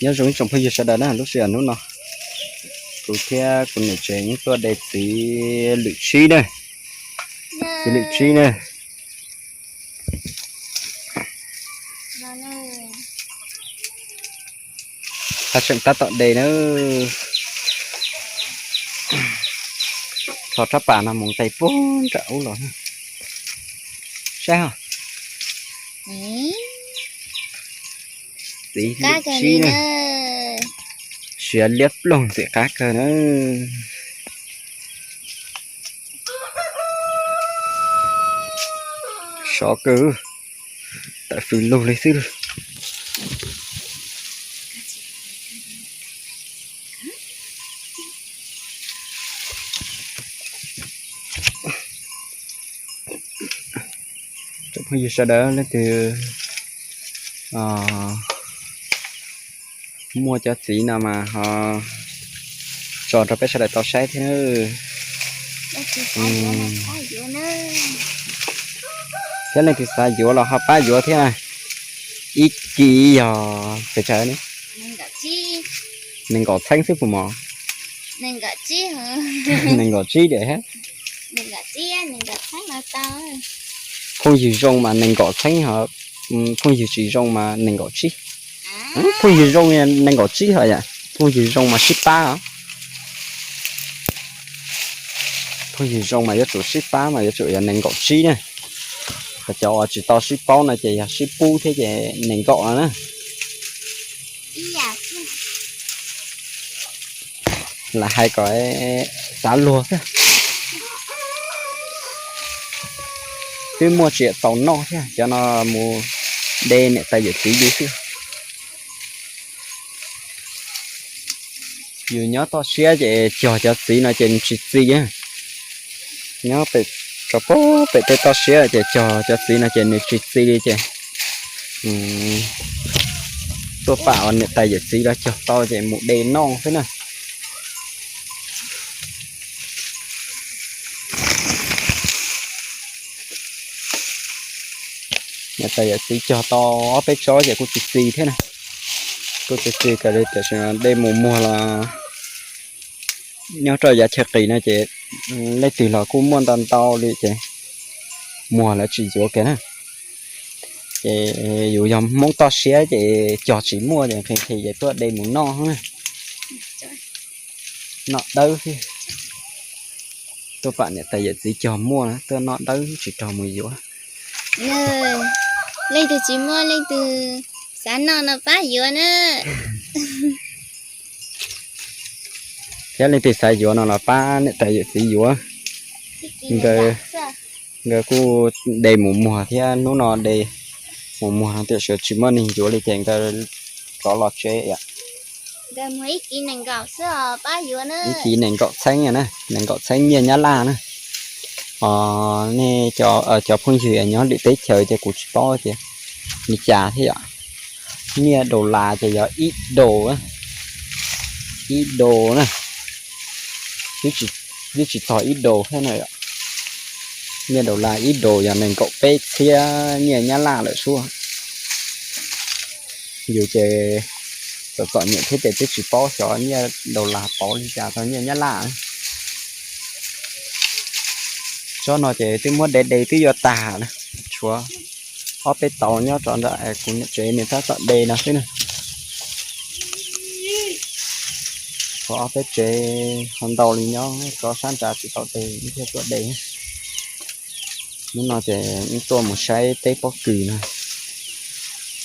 Nyob zoo ib tsoom phooj ywg sawv daws na, lub sij hawm hnub no kuv thiab kuv niam tsev yeej tuaj de txiv lwm tsib na, txiv lwm tsib na. Haj tseem tab tom de na. Tso rab pas no mus nqes puag nram ub los saib ho. Txiv lwm tsib na, siav liab ploog ntxim qab kawg na. Sov kawg, tawm fws lug li xwb. Tsoom phooj ywg sawv daws leej twg muaj cov txiv no mas ho tso rau peb sawv daws tau saib thiab. Thiab leej twg xav yuav los ho pab yuav thiab. Ib kis yog pes tsawg ne? Nees nkaum txheeb xwb puas mos? Nees nkaum tsib diam. Phooj ywg zoo mas nees nkaum txheeb, phooj ywg tsis zoo mas nees nkaum tsib. Phooj ywg zoo nees nkaum tsib ho yom, phooj ywg zoo mas sib pab. Phooj ywg zoo mas yuav tsum sib pab mas yuav tsum yog nees nkaum tsib na. Ho cov uas tsis tau sib paub no ces yog sib pub thiab ces nees nkaum no na. Lam hais kom xav luag xwb. Twb muaj tsiam txaus noj thiab, cov no mus de niam tais yawm txiv li xwb. Yus nyob toj siab ces cog cov txiv no ces nws tsis txi. Nyob pem, rau pem tej toj siab ces cog cov txiv no ces nws tsis txi li ces tuaj pam niam tais yawm txiv los cog tau ces mus de noj xwb na. Niam tais yawm txiv cog tau ob peb tsob ces kuj tsis txi thiab na. Kuj tsis txi kawg li tiam sis de mus muag los nyob rau yav chaw qis no ces leej twg los kuj muaj ntau ntau li ces muag lawv tsis yuav kiag na. Ces yus yog Hmoob toj siab ces cog tsis muaj ces nqhis nqhis ces tuaj de mus noj na. Noj dawb xwb. Tuaj pam niam tais yawm txiv cog muaj na, tuaj noj dawb tsis raug mus yuav. Leej twg tsis muaj leej twg xav noj no pab yuav na. Thiab leej twg xav yuav no los pab niam tais yawm txiv yuav. Nkawd kuj de mus muag thiab, hnub no de mus muag no tiam sis tsis muaj neeg yuav li ces nkawd rov los tsev. Ib kis nees nkaum txheeb na, nees nkaum txheeb nyiaj Nyab Laj na. Os, nej cov phooj ywg nyob lwm teb chaws ces kuv tsis paub tias li cas thiab yom. Nyiaj daus las ces yog ib daus, ib daus na, twb tsis txog ib daus thiab na. Nyiaj daus las ib daus yog nees nkaum peb txhiab nyiaj Nyab Laj lawm suab. Yus ces txom txom nyem thiab ces twb tsis paub xyov nyiaj daus las pauv li cas txog nyiaj Nyab Laj. Tsob no ces twb muab de de twb yuav tag na, tshuav ob peb tauv nyob rau nram kuv niam tsev nws tab tom de no xwb na. Tshuav ob peb tsev ho ntau li nyob rau sab nrad tsis tau de, wb thiaj tuaj de. Hnub no ces wb tuaj mus saib teb pob kws no,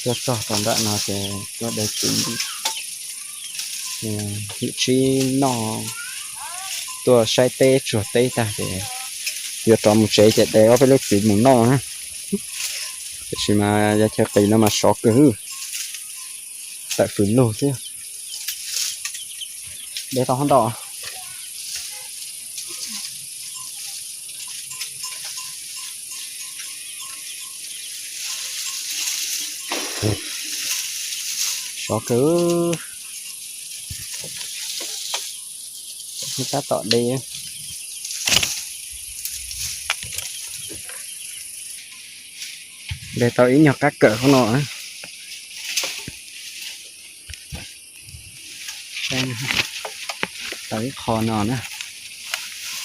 tuaj txog rau nram no ces tuaj de txiv lwm tsib noj, tuaj saib teb tsuag teb tag ces yuav rov mus tsev ces de ob peb lub txiv mus noj na. Tiam sis mas yav chaw qis no mas sov kawg, tawm fws lug xwb. De tau hov ntau. Sov kawg, tab tom de. De tau ib nyuag qab kawm hov no. Tau ib qho no na,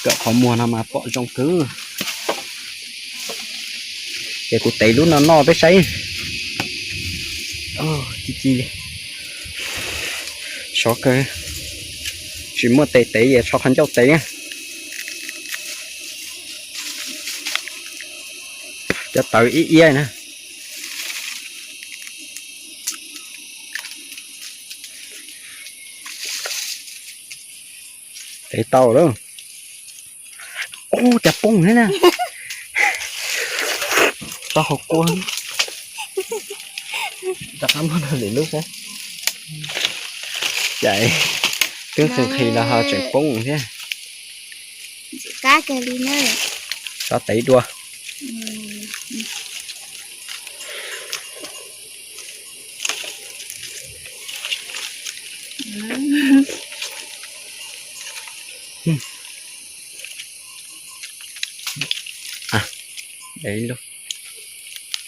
kawm qhov muag no mas pom zoo kawg. Ces kuv tev lub no noj peb saib. Ci ci, sov kawg, tsis muaj tes tev es tsho qhov ncauj tev. Cov tawv ib iab na. Tev tau lawm. Ub, cas poob thiab na. Tau hauv kua. Rov qab muab rau lwm lub saib. Cas twb nqhis nqhis los ho tseem poob thiab. Tso tev dua.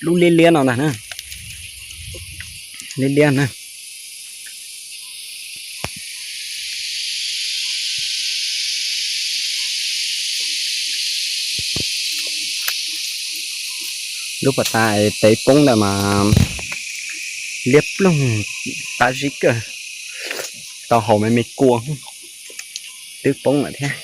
Lub liab liab no ntag na. Liab liab na. Lub pas tas tev poob ntawd mas liab ploog, qab zib kawg. Tau haus me me kua, twb poob lawm thiab.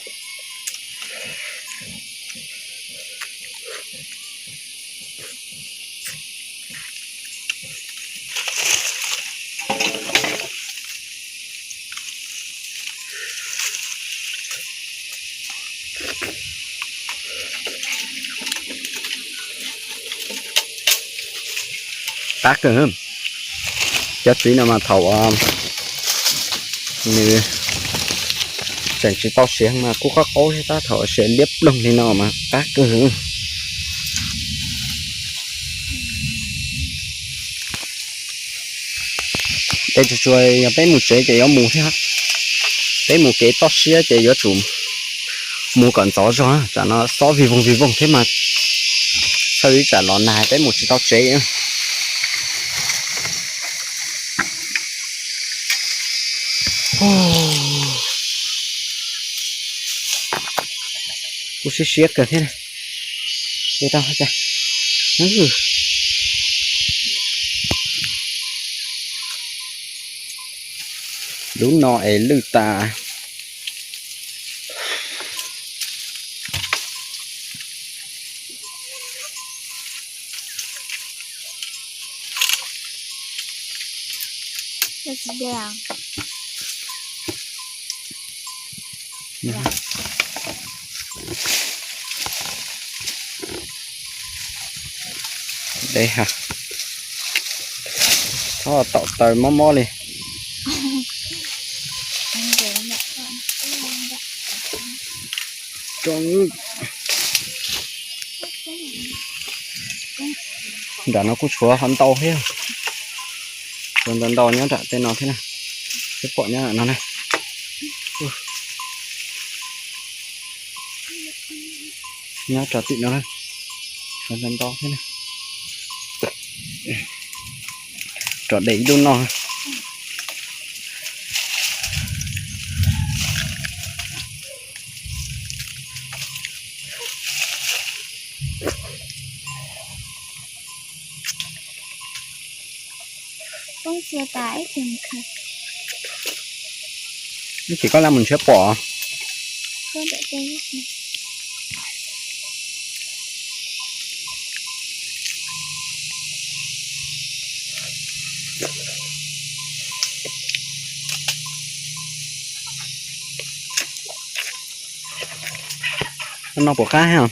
Qab kawg. Cov txiv no mas thaum nws tseem tsis tau siav mas kuj qab qaub thiab, tab thaum siav liab ploog li no mas qab kawg. Es tsuas tsuas yog peb mus tsev ces yuav mus thiab. Peb mus kev toj siab ces yuav tsum mus kom ntxov zog, tsam no xob vij voog vij voog thiab mas txhawj ib tsam los nag peb mus tsis tau tsev. Kuj siab siab kawg thiab. Lub no es lwj tas. Dej ha, txhob tom taws mob mob li. Nram no kuj tshuav ho ntau thiab. Tshuav ntau ntau nyob nram tej no thiab na. Twb pom nyob nram no na. Nyob rau tim no na. Tshuav ntau ntau thiab na. Rov de ib lub noj. Ib chim koj lam mus nrhiav pom. No puas qab thiab?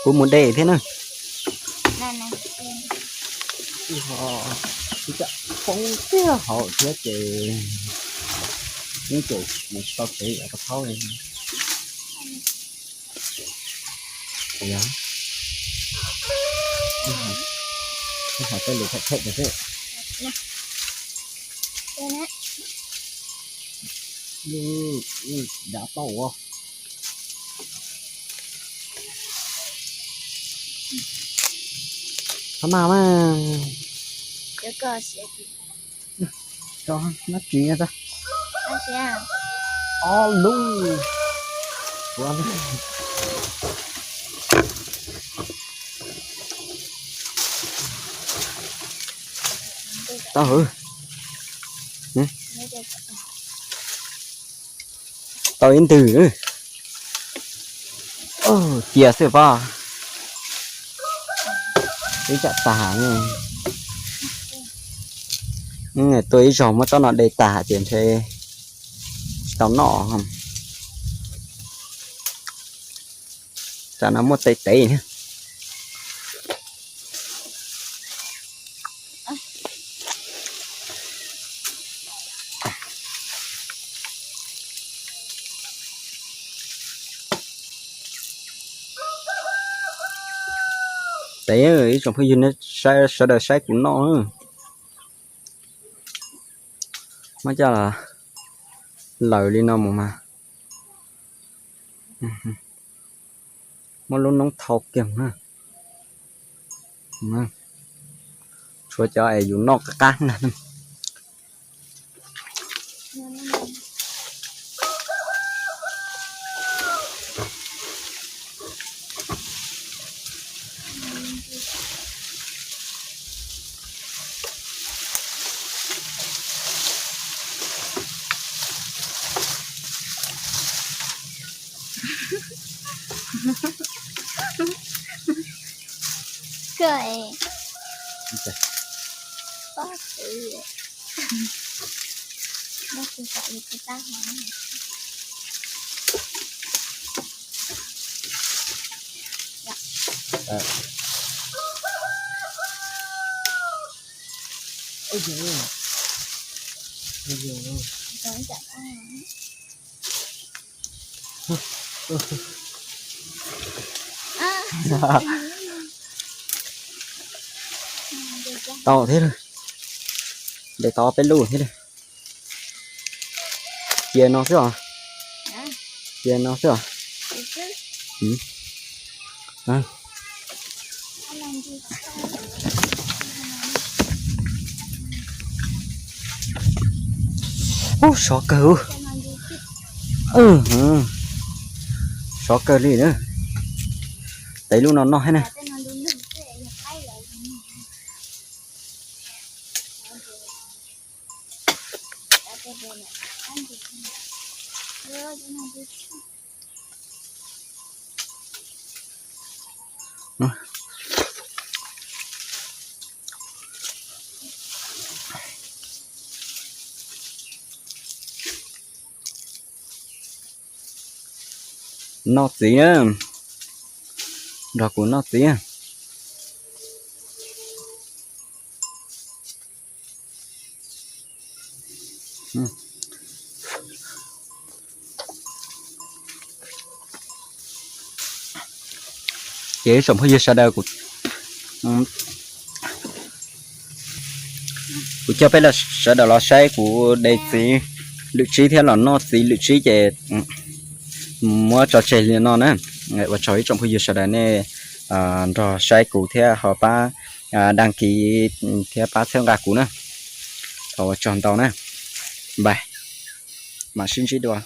Kuv mus de thiab na. Poob tiag hauv thiab ces ib chim mus tsis tau tsev, rau thaub li. Dav tau ua. Mas mas, tso nab tsis ta, ob lub. Tau, tau ib ntws. Cia xwb pob. Ib tsam tag, tua ib zaug muab tsob no de tag ces ntshe tsis tau noj. Tsam no muaj tes tev thiab. Tes, ib tsoom phooj ywg, sawv daws saib kuv noj. Muab coj los lawm li no mus mas muab lub noob thau kiag na. Tshuav cov es yus noj qab qab na. Koj, pob tw, noj tsis tau li kuv tab hov. Tau thiab, de tau peb lub thiab. Cia no xwb os. Cia no xwb os. Ub, sov kawg. Sov kawg li na. Tev lub no noj thiab na. Noj txiv na, nrog kuv noj txiv. Ces ib tsoom phooj ywg sawv daws, kuv coj peb sawv daws los saib kuv de txiv lwm tsib thiab los noj txiv lwm tsib ces muab tso tseg li no na. Ua tsaug ib tsoom phooj ywg sawv daws nej nrog saib kuv thiab ho pab đăng ký thiab pab txhawb nqa kuv na. Thov ua tsaug ntau na. Bye. Mam sib ntsib dua.